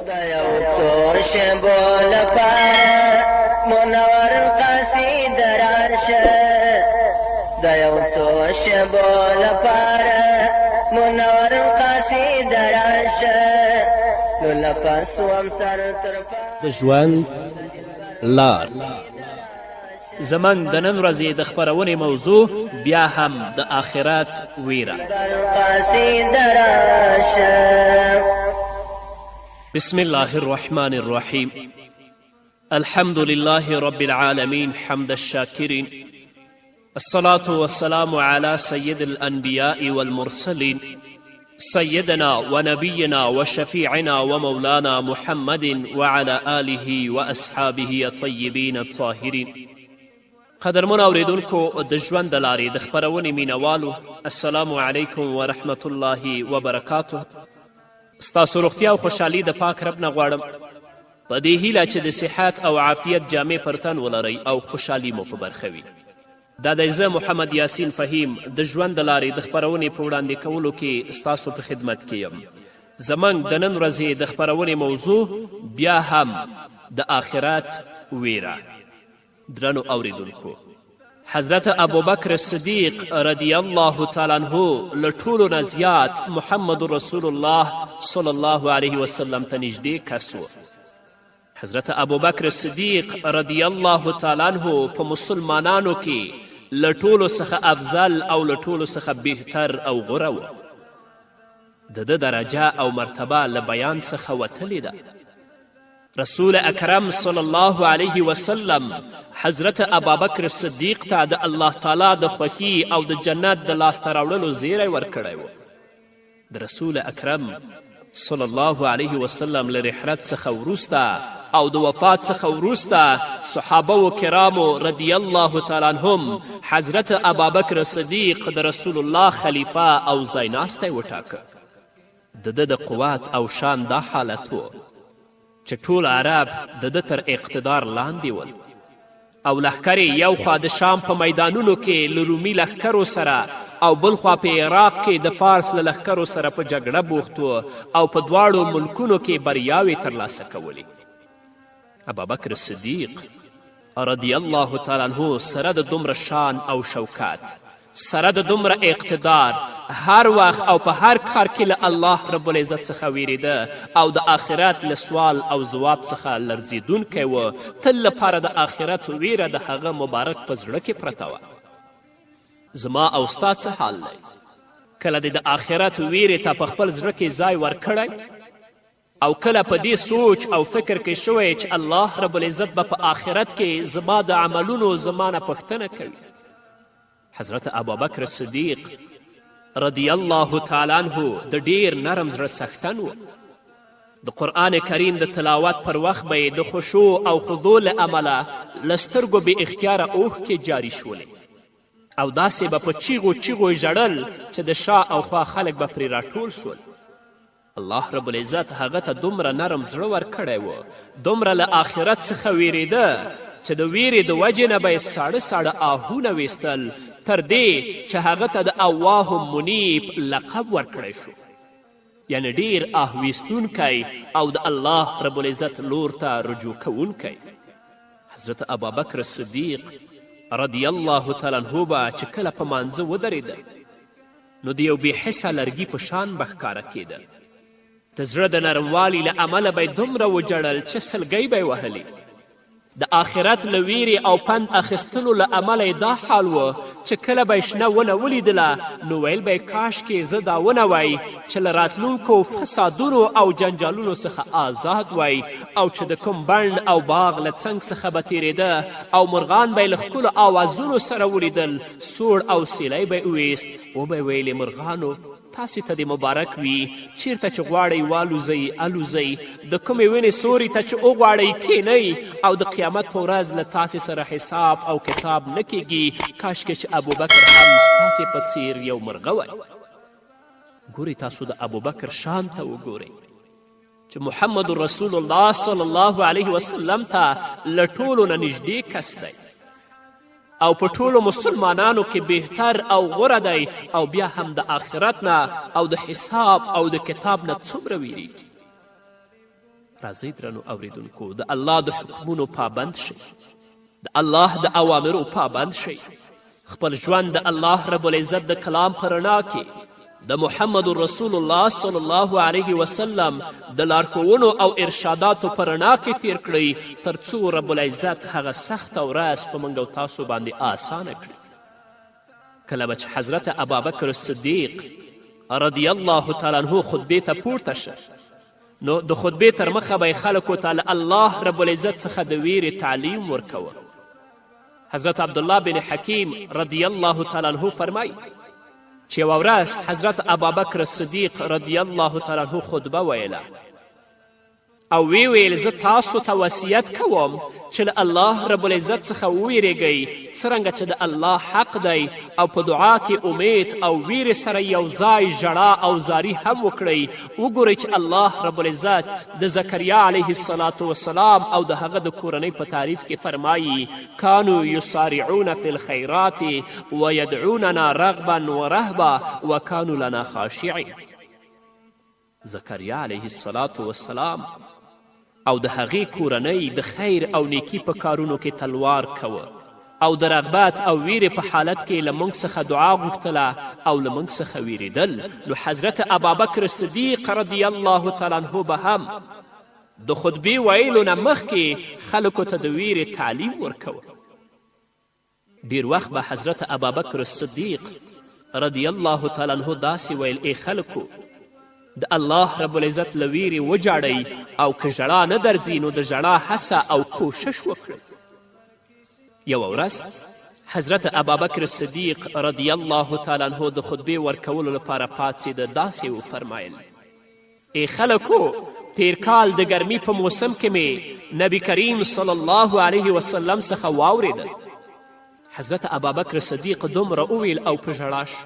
د یو څو شېبو لپاره منور قاصد راشه، د یو څو شېبو لپاره منور قاصد راشه، نو لپس وم سر تر د ژوند لار. زموږ د نن ورځې د خپرونې موضوع بیا هم د آخرت ویره. قاصد راشه. بسم الله الرحمن الرحیم. الحمد لله رب العالمين، حمد الشاكرين، الصلاة والسلام على سيد الأنبياء والمرسلين، سيدنا ونبينا وشفيعنا ومولانا محمد وعلى آله وأصحابه الطيبين الطاهرين. قدرمن اوریدونکو، د ژوند د لارې د خپرونې مینوالو، السلام علیکم ورحمت الله وبرکاته. ستاسو روغتیا او خوشحالي د پاک رب نه غواړم، په دې هیله چې د صحت او عافیت جامې پر تن ولرئ او خوشحالي مو په برخه وي. دا دی زه محمد یاسین فهیم د ژوند د لارې د خپرونې په وړاندې کولو کې ستاسو په خدمت کې یم. زموږ د نن ورځې د خپرونې موضوع بیا هم د آخرت ویره. درنو اوریدونکو، حضرت ابوبکر صدیق رضی الله تعالی عنه له ټولو نه زیات محمد رسول الله صلی الله علیه وسلم ته نږدې کس و. حضرت ابوبکر صدیق رضی الله تعالی عنه په مسلمانانو کې له ټولو څخه افضل او له ټولو څخه بهتر او غوره و. د ده درجه او مرتبه له بیان څخه وتلې ده. رسول اکرم صلی الله علیه وسلم حضرت ابابکر صدیق ته د الله تعالی د خوښي او د جنت د لاسته راوړلو زیری ورکړی و. د رسول اکرم صلی الله علیه وسلم له رحلت څخه وروسته او د وفات څخه وروسته صحابه و کرامو رضی الله تعالی عنهم حضرت ابابکر صدیق د رسول الله خلیفه او ځایناستی وټاکه. د ده د قوت او شان دا حالت و چې ټول عرب د ده تر اقتدار لاندې ول او لښکرې یو خوا د شام په میدانونو کې له رومي لښکرو سره او بل خوا په عراق کې د فارس له لښکرو سره په جګړه بوخت و او په دواړو ملکونو کې بریاوې ترلاسه کولې. ابابکر صدیق رضی الله تعالی عنه سره د دومره شان او شوکت، سره د دومره اقتدار، هر وخت او په هر کار کې له الله رب العزت څخه ویرېده او د آخرت له سوال او ځواب څخه لرزېدونکی و. تل لپاره د آخرت ویره د هغه مبارک په زړه کې پرته وه. زما او ستا څه حال دی؟ کله دې د آخرت ویرې ته په خپل زړه کې ځای ورکړی او کله په دې سوچ او فکر کې شوی چې الله رب العزت به په آخرت کې زما د عملونو زما نه پوښتنه کوي؟ حضرت ابوبکر صدیق رضی الله تعالی عنه د ډیر نرم زړه څښتن و. د قرآن کریم د تلاوت پر وخت به یې د خشوع او خضوع له امله له سترګو بې اختیاره اوښکې جاري شولې او داسې به په چیغو چیغو ژړل چې د شا او خوا خلک به پرې راټول شول. الله رب العزت هغه ته دومره نرم زړه ورکړی و، دومره له آخرت څخه ویرېده چې د ویرې د وجې نه به یې ساړه ساړه آهونه ویستل، تر دې چې هغه ته د اواه منیب لقب ورکړی شو، یعنې ډیر آه ویستونکی او د الله رب العزت لور ته رجوع کوونکی. حضرت ابابکر صدیق رضی الله تعالی عنه به چې کله په مانځه ودرېده نو د یو بې حسه لرګي په شان به ښکاره کېده. د زړه د نرموالي له امله به یې دومره وژړل چې سلګۍ به یې وهلې. د آخرت له ویرې او پند اخیستلو له امله یې دا حال و چې کله به یې شنه ونه ولیدله نو ویل به یې کاشکې زه دا ونه وای چې له راتلونکو فسادونو او جنجالونو څخه آزاد وای، او چې د کوم بڼ او باغ له څنګ څخه به تیرېده او مرغان به یې له ښکلو آوازونو سره ولیدل، سوړ او سیلی به یې وویست، وبه ویلې مرغانو تاسې ته دې مبارک وي، چیرته چې غواړئ والوځئ الوځئ، د کومې ونې سوري ته چې وغواړئ کینئ، او د قیامت په ورځ له تاسې سره حساب او کتاب نه کیږي. کاشکې چې ابوبکر هم ستاسې په څیر یو مرغه وای. ګورئ تاسو د ابوبکر شان ته وګورئ چې محمد رسول الله صلی الله علیه وسلم ته له ټولو نه نږدې کس دی او په ټولو مسلمانانو کې بهتر او غوره دی، او بیا هم د آخرت نه او د حساب او د کتاب نه څومره ویریږي. راځئ درنو اوریدونکو، د الله د حکمونو پابند شئ، د الله د اوامرو پابند شئ، خپل ژوند د الله رب العزت د کلام په رڼا کې د محمد رسول الله صلی الله علیه وسلم د لارښوونو او ارشاداتو په رڼا کې تیر کړئ، تر څو رب العزت هغه سخته ورځ په موږ او تاسو باندې آسانه کړي. کله به چې حضرت ابابکر الصدیق رضی الله تعالی عنه خطبې ته پورته شه، نو د خطبې تر مخه به یې خلکو ته له الله رب العزت څخه د ویرې تعلیم ورکوه. حضرت عبدالله بن حکیم رضی الله تعالی عنه فرمایي چې یوه ورځ حضرت ابابکر صدیق رضی الله تعالی عنه خطبه ویله او ویې ویل، زه تاسو ته وصیت کوم چې له الله رب العزت څخه وویریږئ، څرنګه چې د الله حق دی، او په دعا کې امید او ویرې سره یو ځای ژړا او زاری هم وکړئ. وګورئ چې الله رب العزت د زکریا علیه الصلاة والسلام او د هغه د کورنۍ په تعریف کې فرمایي، کانو یسارعون فی الخیرات ویدعوننا رغبا ورهبا وکانو لنا خاشعین. زکریا علیه الصلاة والسلام او د هغې کورنۍ د خیر او نیکي په کارونو کې تلوار کوه او د رغبت او ویرې په حالت کې له موږ څخه دعا غوښتله او له موږ څخه ویریدل. نو حضرت ابابکر صدیق رضی الله تعالی عنه به هم د خطبې ویلو نه مخکې خلکو ته د ویرې تعلیم ورکوه. ډیر وخت به حضرت ابابکر الصدیق رضی الله تعالی عنه داسې ویل، ای خلکو، د الله رب العزت له ویرې وژاړئ او که ژړا نه درځي نو د ژړا هڅه او کوشش وکړئ. یوه ورځ حضرت ابابکر صدیق رضی الله تعالی عنه د خطبې ورکولو لپاره پاڅېده، داسې وفرمایل، ای خلکو، تیر کال د ګرمي په موسم کې مې نبی کریم صلی الله علیه وسلم څخه واورېدل. حضرت ابابکر صدیق دومره وویل او په ژړا شو.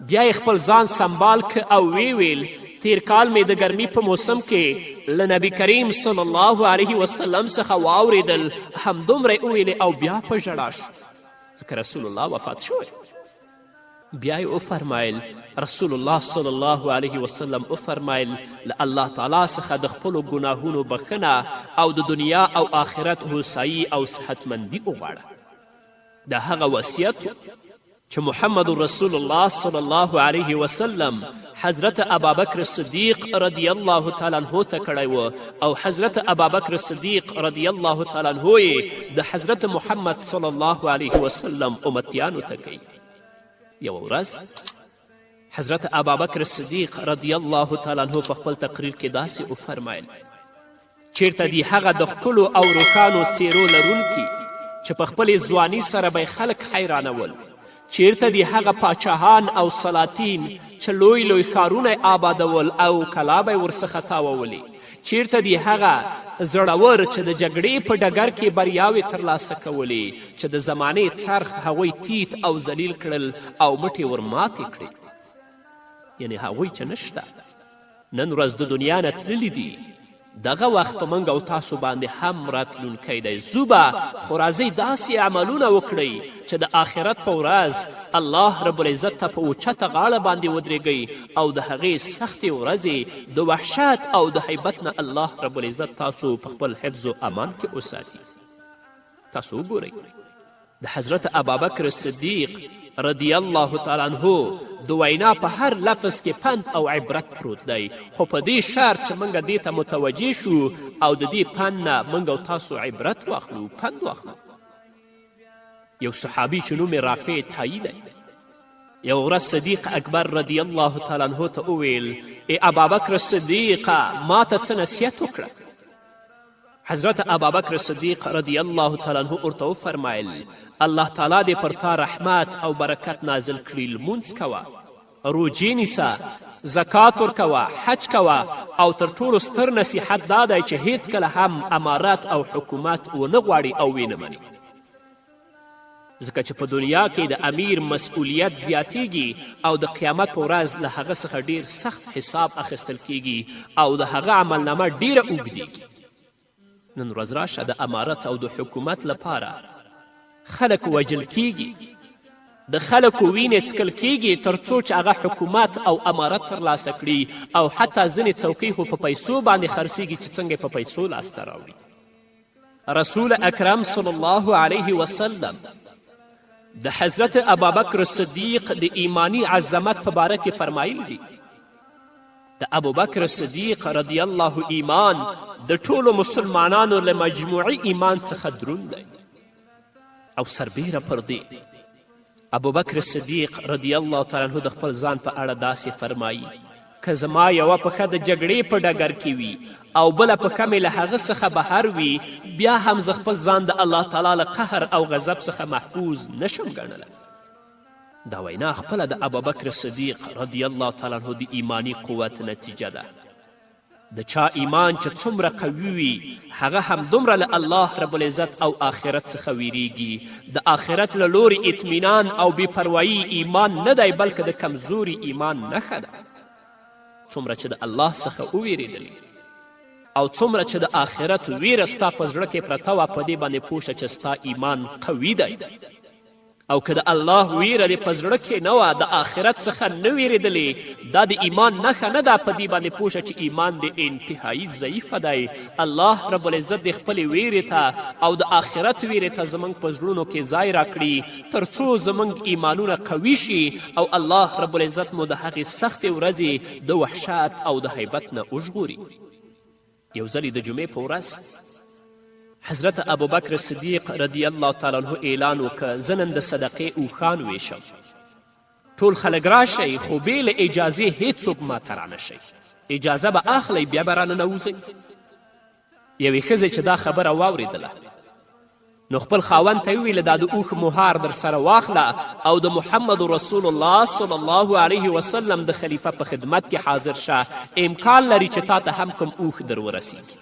بیا یې خپل ځان سمبال که او ویې ویل، تیر کال مې د ګرمي په موسم کې له نبی کریم صلی الله علیه وسلم څخه واورېدل. همدومره یې وویلې او بیا په ژړا شو، ځکه رسول الله وفات شوی. بیا یې وفرمایل، رسول الله صلی الله علیه وسلم وفرمایل، له الله تعالی څخه د خپلو ګناهونو بښنه او د دنیا او آخرت هوسایی او صحتمندي وغواړه. دا هغه وصیت چې محمد رسول الله صلی الله علیه وسلم حضرت ابابکر صدیق رضی الله تعالی عنه ته کړی و او حضرت ابابکر صدیق رضی الله تعالی عنه یې د حضرت محمد صلی الله علیه وسلم امتیانو ته کوي. یوه ورځ حضرت ابابکر صدیق رضی الله تعالی عنه په خپل تقریر کې داسې وفرمایل، چیرته دي هغه د ښکلو او روښانو څیرو لرونکي چې په خپلې ځواني سره به خلک حیرانول؟ چیرته دي هغه پاچاهان او سلاطین چې لوی لوی ښارونه آبادول او کلا به ورڅخه تاوولې؟ چیرته دي هغه زړور چې د جګړې په ډګر کې بریاوې ترلاسه کولې، چې د زمانې څرخ هغوی تیت او ذلیل کړل او مټې ور ماتې کړې؟ یعنې هغوی چې نشته، نن ورځ د دنیا نه تللي دي، دغه وخت په موږ او تاسو باندې هم راتلونکی دی. ځو به، خو راځئ داسې عملونه وکړئ چې د آخرت په ورځ الله رب العزت ته په اوچته غاړه باندې ودرېږئ او د هغې سختې ورځې د وحشت او د هیبت نه الله رب العزت تاسو په خپل حفظ و امان کې وساتي. تاسو وګورئ د حضرت ابابکر صدیق رضی الله تعالی عنه د وینا په هر لفظ کې پند او عبرت پروت دی، خو په دې شرط چې موږ دې ته متوجه شو او د دې پند نه موږ او تاسو عبرت واخلو، پند واخلو. یو صحابي چې نوم یې رافع تایی دی، یوه ورځ صدیق اکبر رضی الله تعالی عنه ته وویل، ای ابابکر صدیقه، ما ته څه نصیحت وکړه. حضرت ابابکر صدیق رضی الله تعالی عنه ورته وفرمایل، الله تعالی دې پر تا رحمت او برکت نازل کړي، لمونځ کوه، روژې نیسه، زکات ورکوه، حج کوه، او تر ټولو ستر نصیحت دا دی چې هیڅکله هم امارت او حکومت ونه غواړي او ویې نه مني، ځکه چې په دنیا کې د امیر مسؤلیت زیاتیږي او د قیامت په ورځ له هغه څخه ډیر سخت حساب اخیستل کیږي او د هغه عملنامه ډیره اوږدیږي. نن ورځ راشه د امارت او د حکومت لپاره خلک وژل کیږي. د خلکو وینې څکل کیږي تر څو چې هغه حکومت او امارت ترلاسه کړي، او حتی ځینې څوکۍ خو په پیسو باندې خرڅیږي چې څنګه په پیسو لاسته راوړي. رسول اکرم صلی الله علیه وسلم د حضرت ابابکر صدیق د ایمانی عظمت په باره کې فرمایلی دي، د ابوبکر صدیق رضی الله ایمان د ټولو مسلمانانو له مجموعي ایمان څخه دروند دی. او سربیره پر دې ابوبکر صدیق رضی الله تعالی عنه د خپل ځان په اړه داسې فرمایي: که زما یوه پښه د جګړې په ډګر کې وي او بله پښه مې له هغه څخه بهر وي، بیا هم زه خپل ځان د الله تعالی له قهر او غضب څخه محفوظ نشم ګڼلی. دا وینا خپله د ابوبکر صدیق رضی الله تعالی عنه د ایماني قوت نتیجه ده. د چا ایمان چې څومره قوي وي، هغه همدومره له الله رب العزت او آخرت څخه ویریږي. د آخرت له لوري اطمینان او بې پروایي ایمان نه دی، بلکې د کمزوري ایمان نښه ده. څومره چې د الله څخه وویرېدلې او څومره چې د آخرت ویره ستا په زړه کې پرته وه، په دې باندې پوه شه چې ستا ایمان قوي دی. او که د الله ویره دې په زړه کې نه وه، د آخرت څخه نه ویرېدلې، دا د ایمان نښه نه ده. په دې باندې پوه شه چې ایمان دې انتهایی ضعیفه دی. الله رب العزت دې خپلې ویرې ته او د آخرت ویرې ته زموږ په زړونو کې ځای راکړي، تر څو زموږ ایمانونه قوي شي او الله رب العزت مو د هغې سختې ورځې د وحشت او د هیبت نه وژغوري. یو ځل د جمعې په ورځ حضرت ابوبکر صدیق رضی الله تعالی عنه اعلان وکړ: زه نن د صدقې اوښان ویشم، ټول خلک راشئ، خو بې له اجازې هیڅوک ماته رانه شئ، اجازه به اخلئ بیا به راننوځئ. یوې ښځې چې دا خبره واورېدله، نو خپل خاوند ته وویل: دا د اوښ مهار در سره واخله او د محمد رسول الله صلی الله علیه وسلم د خلیفه په خدمت کې حاضر شه، امکان لري چې تا ته هم کوم اوښ در ورسیږي.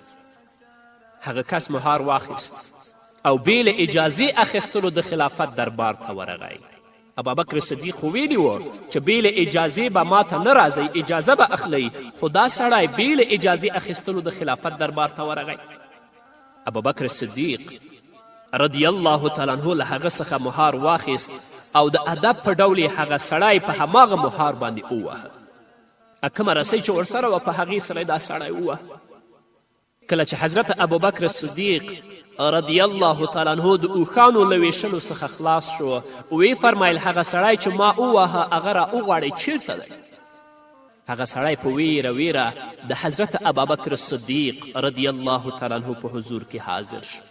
هغه کس مهار واخیست او بې له اجازې اخیستلو د خلافت دربار ته ورغی. ابابکر صدیق خو ویلي و چې بې له اجازې به ماته نه راځئ، اجازه به اخلئ، خو دا سړی بې له اجازې اخیستلو د خلافت دربار ته ورغی. ابوبکر صدیق رضی الله تعالی عنه له هغه څخه مهار واخیست او د ادب په ډول یې هغه سړی په هماغه مهار باندې ووهه. کومه رسۍ چې ورسره وه، په هغې سره دا سړی ووهه. کله چې حضرت ابوبکر صدیق رضی الله تعالی عنه د اوښانو له ویشلو څخه خلاص شو، ویې فرمایل: هغه سړی چې ما وواهه هغه را وغواړئ، چیرته دی؟ هغه سړی په ویره ویره د حضرت ابابکر صدیق رضی الله تعالی عنه په حضور کې حاضر شو.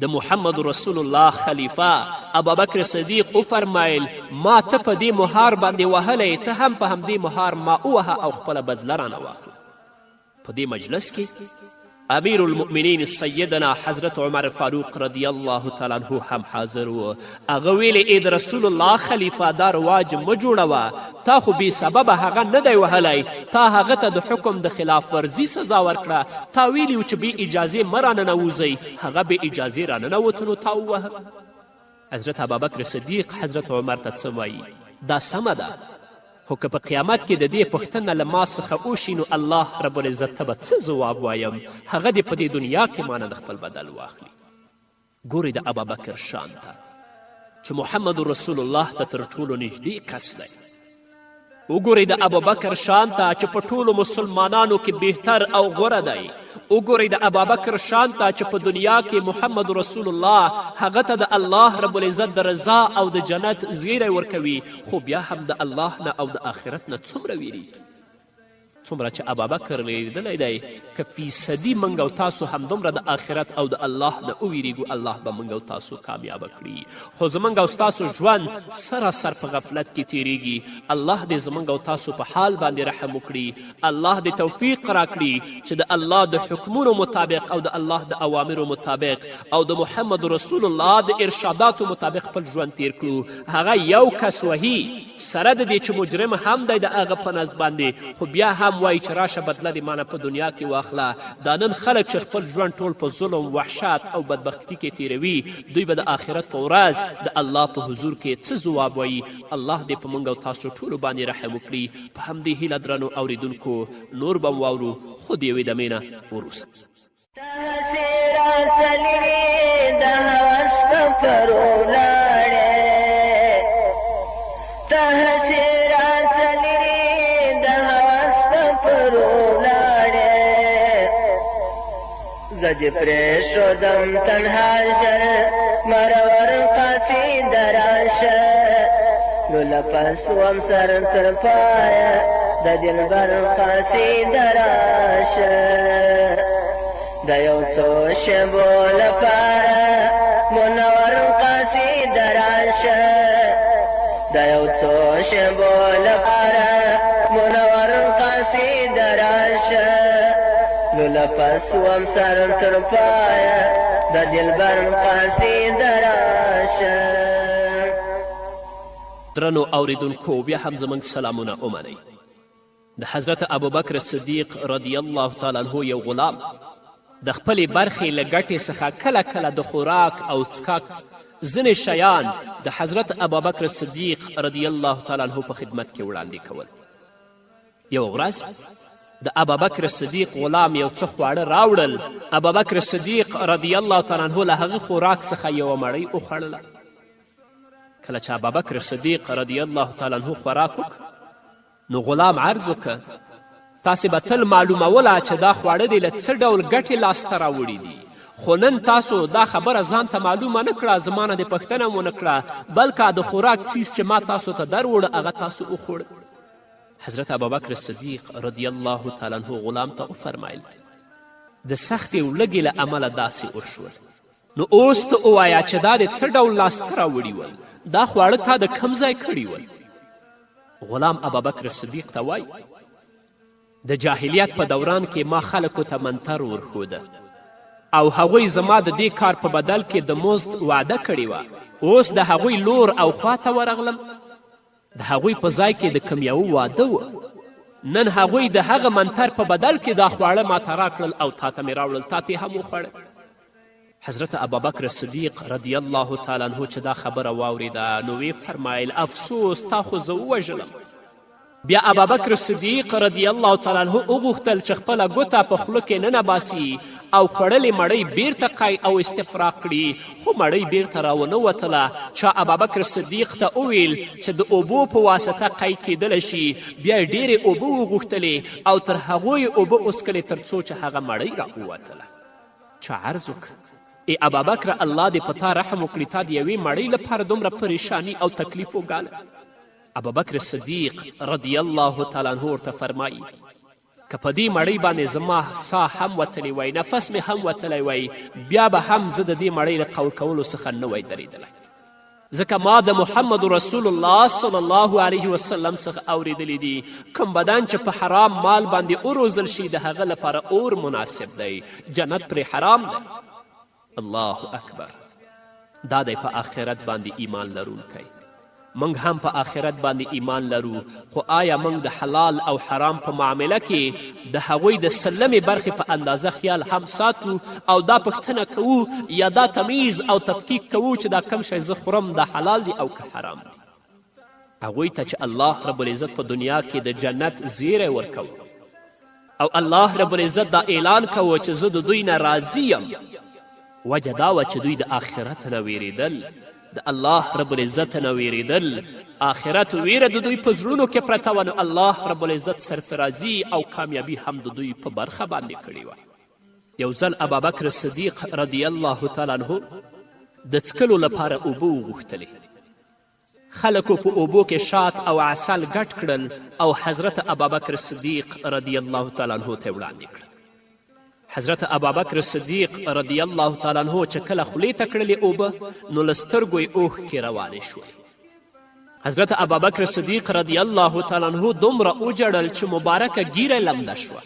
د محمد رسول الله خلیفه ابابکر صدیق وفرمایل: ما ته په دې مهار باندې وهلی، ته هم په همدې مهار ما ووهه او خپله بدله رانه واخله. په دې مجلس کې امیر المؤمنین سیدنا حضرت عمر فاروق رضی الله تعالی عنه هم حاضر و. هغه ویلې: ای د رسول الله خلیفه، دا رواج مه جوړوه، تا خو بې سببه هغه نه دی وهلی، تا هغه ته د حکم د خلاف ورزي سزا ورکړه، تا ویلي و چې بې اجازې مه راننوځئ، هغه بې اجازې راننوت نو تا ووهه. حضرت ابابکر صدیق حضرت عمر ته څه وایي؟ دا سمه ده، خو که په قیامت کې د دې پوښتنه له ما څخه وشي، نو الله رب العزت ته به څه ځواب وایم؟ هغه دې په دې دنیا کې مانه د خپل بدل واخلي. ګورئ د ابابکر شان ته چې محمد رسول الله ته تر ټولو نږدې کس دی. وګورئ د ابوبکر شان ته چې په ټولو مسلمانانو کې بهتر او غوره دی. وګورئ د ابابکر شان ته چې په دنیا کې محمد رسول الله هغه ته د الله رب العزت د رضا او د جنت زیری ورکوي، خو بیا هم د الله نه او د آخرت نه څومره ویریږي. څومره چې ابابکر ویریدلی دی، که فیصدي موږ او تاسو همدومره د آخرت او د الله نه وویریږو، الله به موږ او تاسو کامیابه کړي. خو زموږ او ستاسو ژوند سراسر په غفلت کې تیریږي. الله دې زموږ او تاسو په حال باندې رحم وکړي. الله دې توفیق راکړي چې د الله د حکمونو مطابق او د الله د اوامرو مطابق او د محمد رسول الله د ارشاداتو مطابق خپل ژوند تیر کړو. هغه یو کس وهي، سره د دې چې مجرم هم دی د هغه په نزد باندې، خو بیا هم وایي چې راشه بدله دې مانه په دنیا کې واخله. دا نن خلک چې خپل ژوند ټول په ظلم، وحشت او بدبختی کې تیروي، دوی به د آخرت په ورځ د الله په حضور کې څه ځواب وایي؟ الله دې په موږ او تاسو ټولو باندې رحم وکړي. په همدې هیله درنو اوریدونکو، نور به واورو خو د یوې دمې نه وروسته. ته هسې راڅه لیرې د هوس په پرو لاړې. زه دې پرېښودم تنها ژر مرور قاصد راشه. نو لپس وم سر تر پایه د دلبر قاصد راشه. د یو څو شېبو لپاره منور قاصد راشه. د یو څو شېبو لپاره منور قاصد راشه. نو لپس وم سر تر پایه د دلبر قاصد راشه. درنو اوریدونکو بیا هم زموږ سلامونه ومنئ. د حضرت ابوبکر صدیق رضی الله تعالی عنه یو غلام د خپلې برخې له ګټې څخه کله کله د خوراک او څکاک ځینې شیان د حضرت ابوبکر صدیق رضی الله تعالی عنه په خدمت کې وړاندې کول. یوه ورځ د ابابکر صدیق غلام یو څه خواړه راوړل. ابابکر صدیق رضی الله تعالی عنه له هغه خوراک څخه یوه مړۍ وخوړله. کله چې ابابکر صدیق رضی الله تعالی عنه خوراک وکړ نو غلام عرض وکړ، تاسې به تل معلوموله چې دا خواړه دې له څه ډول ګټې لاسته راوړي دي، خو نن تاسو دا خبره ځان ته معلومه نه کړه، زما نه دې پوښتنه هم ونه کړه، بلکه د خوراک څیز چې ما تاسو ته دروړ هغه تاسو وخوړ. حضرت ابوبکر صدیق رضی الله تعالی عنه غلام ته وفرمیل، د سختې ولږې له امله داسې وشول، نو اوس ته ووایه چې دا دې څه ډول لاسته راوړي ول، دا خواړه تا د کوم ځای کړي ول؟ غلام ابوبکر صدیق ته وایي، د جاهلیت په دوران کې ما خلکو ته منتر ورښوده او هغوی زما د دې کار په بدل کې د مزد وعده کړې وه. اوس د هغوی لور او خوا ته ورغلم، د هغوی په ځای کې د کوم یوه واده و. نن هغوی د هغه منتر په بدل کې دا خواړه ماته راکړل او تاته مې راوړل، تا ته هم وخوړل. حضرت ابابکر صدیق رضی الله تعالی عنه چې دا خبره واورېده نو ویې فرمایل، افسوس تا خو زه ووژلم. بیا ابابکر صدیق رضی الله تعالی عنه وغوښتل چې خپله ګوته په خوله کې ننه باسي او خوړلې مړۍ بیرته قی او استفراق کړي، خو مړۍ بیرته راونه وتله. چا ابابکر صدیق ته وویل چې د اوبو په واسطه قی کیدلی شي. بیا یې ډېرې اوبه وغوښتلې او تر هغو یې اوبه وڅکلې تر څو چې هغه مړۍ راووتله. چا عرض وکړ، ای ابابکره الله دې په تا رحم وکړي، تا د یوې مړۍ لپاره دومره پریشانی او تکلیف وګاله. ابوبکر صدیق رضی الله تعالی عنه ورته فرمایي، که په دې مړۍ باندې زما ساه هم وتلې وای، نفس مې هم وتلی وای، بیا به هم زه د دې مړۍ له قول کولو څخه نه وای درېدلی، ځکه ما د محمد رسول الله صلی الله علیه وسلم څخه اوریدلی دي، کوم بدن چې په حرام مال باندې وروزل شي د هغه لپاره اور مناسب دی، جنت پرې حرام دی. الله اکبر. دا دی په آخرت باندې ایمان لرونکی. موږ هم په آخرت باندې ایمان لرو، خو آیا موږ د حلال او حرام په معامله کې د هغوی د سلمې برخې په اندازه خیال هم ساتو او دا پوښتنه کوو یا دا تمیز او تفکیک کوو چې دا کوم شی زه خورم دا حلال دی او که حرام دی؟ هغوی ته چې الله رب العزت په دنیا کې د جنت زیری ورکوه او الله رب العزت دا اعلان کوه چې زه د دوی نه راضي یم، وجه دا وه چې دوی د آخرت نه ویرېدل، د الله رب العزت نه ویرېدل، آخرت ویره د دوی په زړونو کې پرته وه، نو الله رب العزت سرفرازي او کامیابي هم د دوی په برخه باندې کړې وه. یو ځل ابابکر صدیق رضی الله تعالی عنه د څکلو لپاره اوبه وغوښتلې. خلکو په اوبو کې شات او عسل ګډ کړل او حضرت ابابکر صدیق رضی الله تعالی عنه ته وړاندې کړل. حضرت ابابکر صدیق رضی الله تعالی عنه چې کله خولې ته کړلې اوبه نو له سترګو یې اوښکې روانې شوې. حضرت ابابکر صدیق رضی الله تعالی عنه دومره وژړل چې مبارکه ږیره لمده شوه.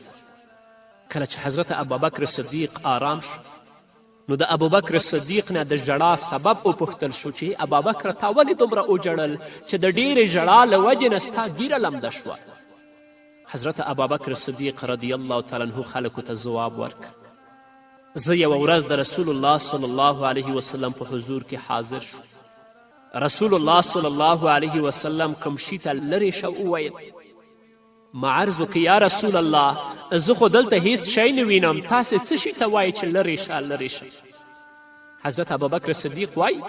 کله چې حضرت ابابکر صدیق آرام شو نو د ابوبکر صدیق نه د ژړا سبب وپوښتل شو چې ابابکر تا ولې دومره وژړل چې د ډېرې ژړا له وجې نه ستا ږیره لمده شوه؟ حضرت ابابکر صدیق رضی الله تعالی عنه خلکو ته ځواب ورکړ، زه یوه ورځ د رسول الله صلی الله علیه وسلم په حضور کې حاضر شو. رسول الله صلی الله علیه وسلم کوم شي ته لرې شه وویل، ما عرض وکړ، یا رسول الله زه خو دلته هیڅ شی نه وینم، تاسې څه شي ته وایئ چې لرې شه لرې شه؟ حضرت ابوبکر صدیق وایي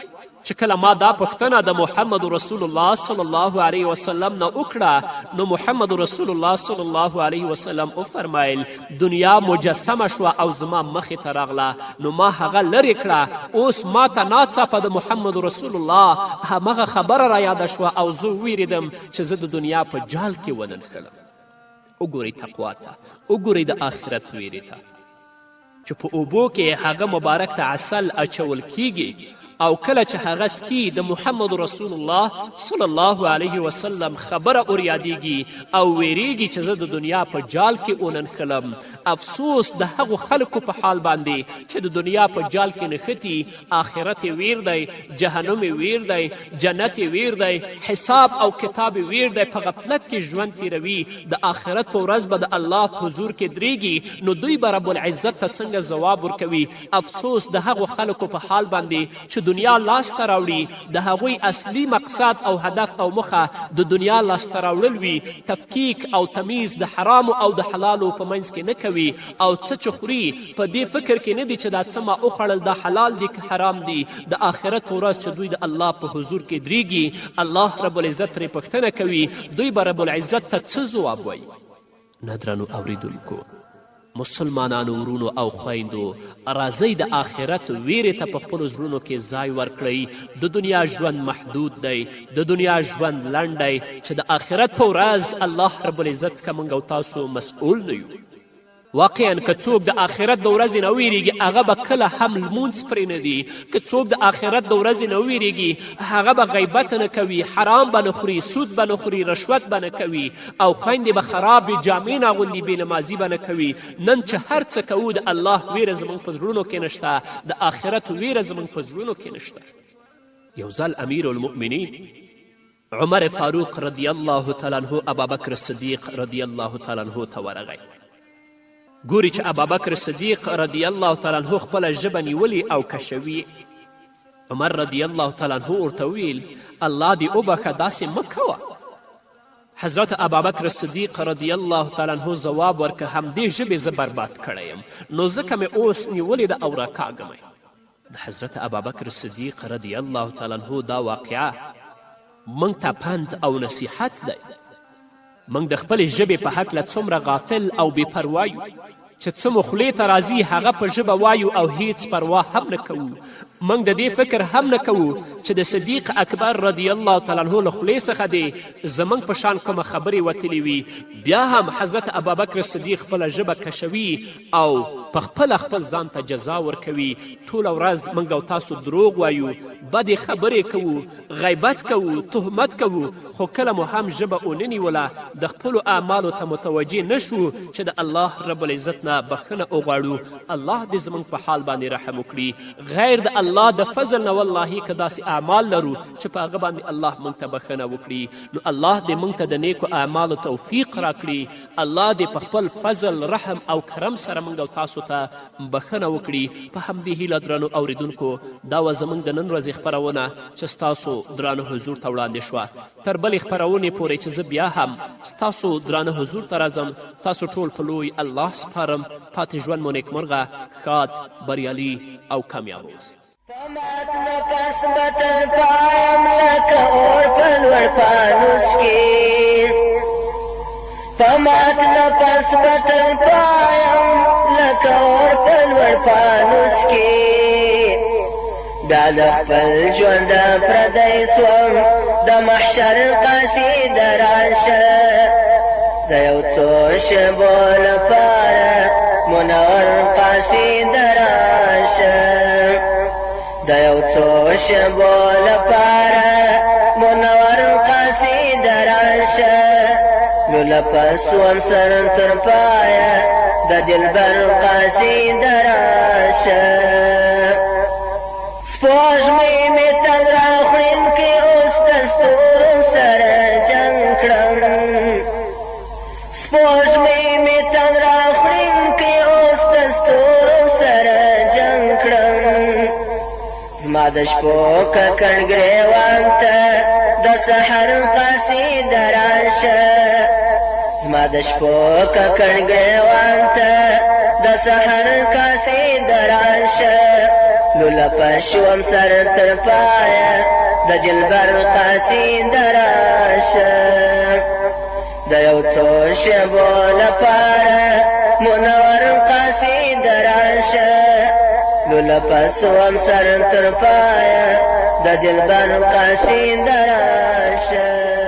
چې کله ما دا پوښتنه د محمد رسول الله صلی الله علیه وسلم نه وکړه، نو محمد رسول الله صلی الله علیه وسلم وفرمایل دنیا مجسمه شوه او زما مخې ته راغله، نو ما هغه لرې کړه. اوس ما ته ناڅاپه د محمد رسول الله همغه خبره را یاده شوه او زه وویرېدم چې زه د دنیا په جال کې ونه نښلم. وګورئ تقوا ته، وګورئ د آخرت ویرې ته، چې په اوبو کې هغه مبارک ته عسل اچول کیږي او کله چې هغه سکي د محمد رسول الله صلی الله علیه وسلم خبره اوریادیږي او ویریږي چې زه د دنیا په جال کې وننښلم. افسوس د هغو خلکو په حال باندې چې د دنیا په جال کې نښتي، آخرت یې ویر دی، جهنم یې ویر دی، جنت یې ویر دی، حساب او کتاب یې ویر دی، په غفلت کې ژوند تیروي. د آخرت په ورځ به د الله په حضور کې درېږي، نو دوی به رب العزت ته څنګه ځواب ورکوي؟ افسوس د هغو خلکو په حال باندې چې دنیا لاسته راوړي، د هغوی اصلي مقصد او هدف او موخه د دنیا لاسته راوړل وي، تفکیک او تمیز د حرامو او د حلالو په منځ کې نه کوي او څه چې خوري په دې فکر کې نه دي چې دا څه ما وخوړل دا حلال دي که حرام دي. د آخرت په ورځ چې دوی د الله په حضور کې درېږي، الله رب العزت ترې پوښتنه کوي، دوی به رب العزت ته څه ځواب وایي؟ نه درنو اورېدونکو مسلمانانو ورونو او خویندو، راځئ د آخرت ویرې ته په خپلو زړونو کې ځای ورکړئ. د دنیا ژوند محدود دی، د دنیا ژوند لنډ دی، چې د آخرت په ورځ الله رب العزت څخه موږ او تاسو مسؤل نه یو. واقعا که څوک د آخرت د ورځې نه ویریږي هغه به کله هم لمونځ پرې نه دي. که څوک د آخرت د ورځې نه ویریږي هغه به غیبت نه کوي، حرام به نه خوري، سود به نه خوري، رشوت به نه کوي او خویندې به خرابې جامې نه اغوندي، بې نمازي به نه کوي. نن چې هر څه کوو د الله ویره زموږ په زړونو کې نشته، د آخرت ویره زموږ په زړونو کې نشته. یو ځل امیر المؤمنین عمر فاروق رضی الله تعالی عنه ابابکر صدیق رضی الله تعالی عنه ته ورغی. ګوري چې ابابکر صدیق رضی الله تعالی عنه خپله ژبه نیولې او کشوي. عمر رضی الله تعالی عنه ورته وویل الله دې وبخښه، داسې مه کوه. حضرت ابابکر صدیق رضی الله تعالی عنه ځواب ورکړ همدې ژبې زه برباد کړی یم، نو ځکه مې اوس نیولې ده او راکاږم. د حضرت ابابکر صدیق رضی الله تعالی عنه دا واقعه موږ ته پند او نصیحت دی. موږ د خپلې ژبې په هکله څومره غافل او بې پروا یو چې څه مو خولې ته راځي هغه په ژبه وایو او هیڅ پروا هم نه کوو. موږ د دې فکر هم نه کوو چې د صدیق اکبر رضی الله تعالی عنه له خولې څخه دې زموږ په شان کومه خبرې وتلې وي. بیا هم حضرت ابابکر صدیق خپله ژبه کشوي او په خپله خپل ځان ته جزا ورکوي. ټوله ورځ موږ او تاسو دروغ وایو، بدې خبرې کوو، غیبت کوو، تهمت کوو، خو کله مو هم ژبه ونه نیوله، د خپلو اعمالو ته متوجه نه شو چې د الله رب العزت نه بخښنه وغواړو. الله دې زموږ په حال باندې رحم وکړي. غیر د الله د فضل نه والله که داسې اعمال لرو چې په هغه باندې الله موږ ته بخښنه وکړي، نو الله دې موږ ته د نیکو اعمالو توفیق راکړي. الله دې په خپل فضل، رحم او کرم سره موږ او تاسو ته بخښنه وکړي. په همدې هیله درنو اوریدونکو، دا وه زموږ د نن ورځې خپرونه چې ستاسو درانه حضور ته وړاندې شوه. تر بلې خپرونې پورې چې زه بیا هم ستاسو درانه حضور ته راځم، تاسو ټول په لوی الله سپارم. پاتې ژوند مو نیکمرغه، ښاد، بریالي او کامیاب اوسئ. په مات نفس به تل پایم لکه اور په لوړ پانوس کې، په مات نفس به تل پایم لکه اور په لوړ پانوس کې. بیا د خپل ژوند پردی سوم د محشر قاصد راشه، د یو څو شېبو لپاره منور قاصد راشه، د یو څو شېبو لپاره منور قاصد راشه. نو لپس وم سر تر پایه د دلبر قاصد راشه. سپوږمۍ مې تن راخړین کې اوس د ستورو سره جنګ کړم، سپوږمۍ مې تن راخړین کې اوس د ستورو سره جنګ کړم. زما د شپو ککړ ګرېوان ته د سحر قاصد راشه، زما د شپو ککړ ګرېوان ته د سحر قاصد راشه. لولپه شوم سر تر پایه د دلبر قاصد راشه. د یو څو شېبو لپاره منور قاصد راشه، لولپه شوم سر تر پایه د دلبر قاصد راشه.